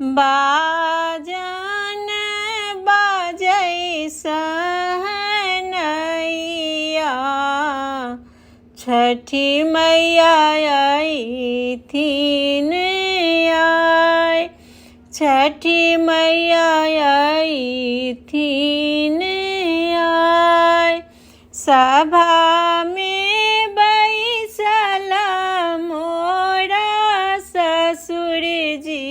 बाजन बाजै सहनैया, छठि मैया अइथिन आय, छठि मैया अइथिन आय। सभामे बैसल मोरा ससुर जी,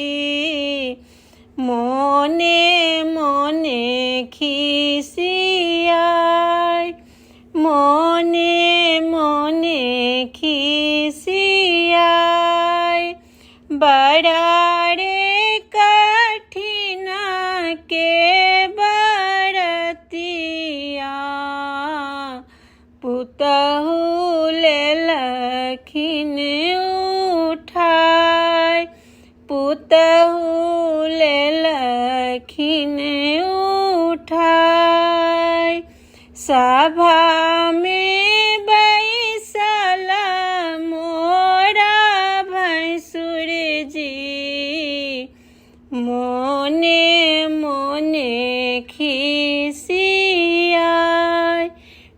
मोने मोने खिसियाय, मोने मोने खिसियाय। बड़ा रे कठिन के बरतिया, पुतहु लेलखिन उठाय, पुतहु लेलखिन उठाय। सभामे बैसल मोरा भैंसुर जी, मोने मोने खिसियाय,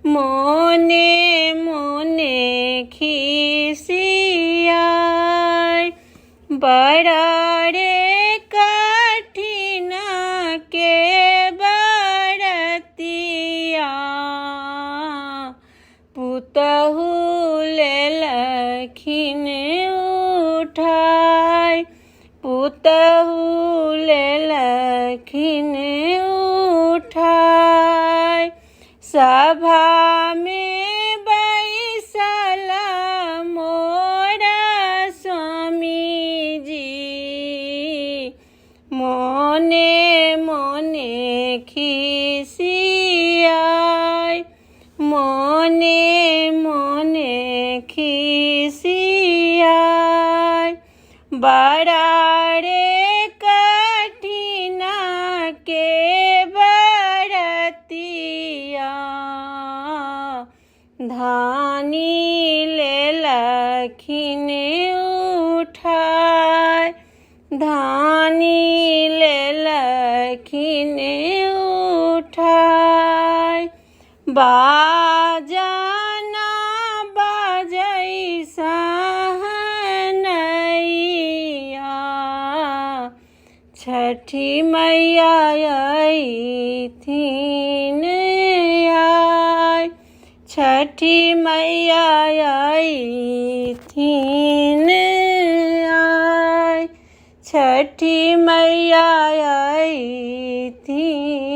मोने मोने खिसियाय। बड़ा रे कठिन के बरतिया, पुतहु लेलखिन उठाय, पुतहु लेलखिन उठाय। सभामे बैसल मोरा स्वामीजी, मोने मोने खिसियाय, मोने मोने खिसियाय। बड़ा रे कठिन के बरतिया, धानी लेलखिन उठाय, धानी लेलखिन उठाय। बाजना बाजै सहनैया, छठि मैया अइथिन आय, छठि मैया अइथिन आय, छठि मैया अइथिन।